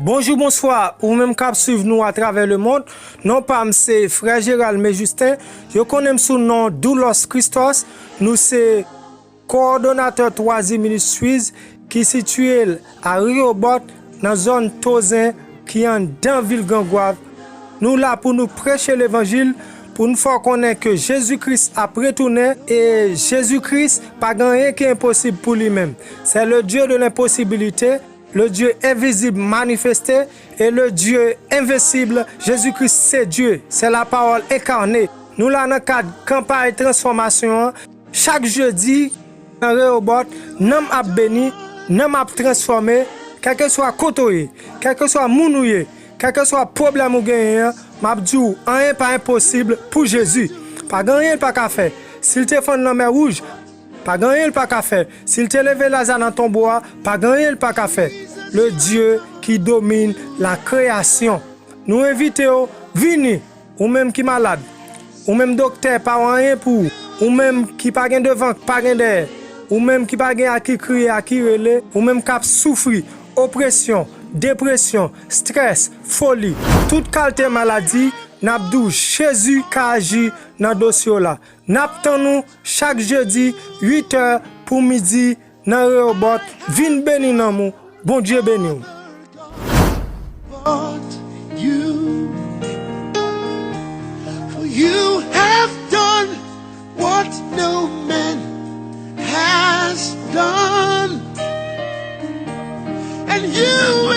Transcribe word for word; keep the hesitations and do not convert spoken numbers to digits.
Bonjou, bonswa, ou menm k ap swiv nou atravè lemonn. Non pa m se Frè Gérald Mejustin. Yo konnen m sou non Doulos Christos. Nou se kowòdonatè Twazi Ministries ki sitiye l a Rewobot nan zòn Tozen ki anndan vil Gran Gwav. Nou la pou nou preche levanjil, pou n fè w konnen ke Jezi Kris ap retounen e Jezi Kris pa gen anyen ki enposib pou li menm. C'est le Dieu de l'impossibilité, le Dieu invisible manifesté et le Dieu invincible, Jésus-Christ c'est Dieu, c'est la parole incarnée. Nou la nan kad kanpay transfòmasyon an. Chak jedi, nan Rewobot, nanm ap beni, nanm ap transfòme, kèlkeswa kote w ye, kèlkeswa moun ou ye, kèlkeswa pwoblèm ou genyen an, m ap di w, anyen pa enposib pou Jezi. Pa gen anyen l pa ka fè. Si l te fann lanmè wouj, pa gen anyen l pa ka fè. Si l te leve Laza nan tonbo a, pa gen anyen l pa ka fè. Le Dieu qui domine la création. Nou envite w, vini, ou menm ki malad, ou menm doktè pa wè anyen pou ou, ou menm ki pa gen devan, pa gen dèyè, ou menm ki pa gen a ki kriye, a ki rele, ou menm k ap soufri opresyon, depresyon, strès, foli, tout kalte maladi, n ap di w Jezi ka aji nan dosye w la. N ap tann ou chak jedi, uit è pou midi, nan Rewobot. Vin beni nanm ou. Bondye beni w. But you, for you have done what no man has done, and you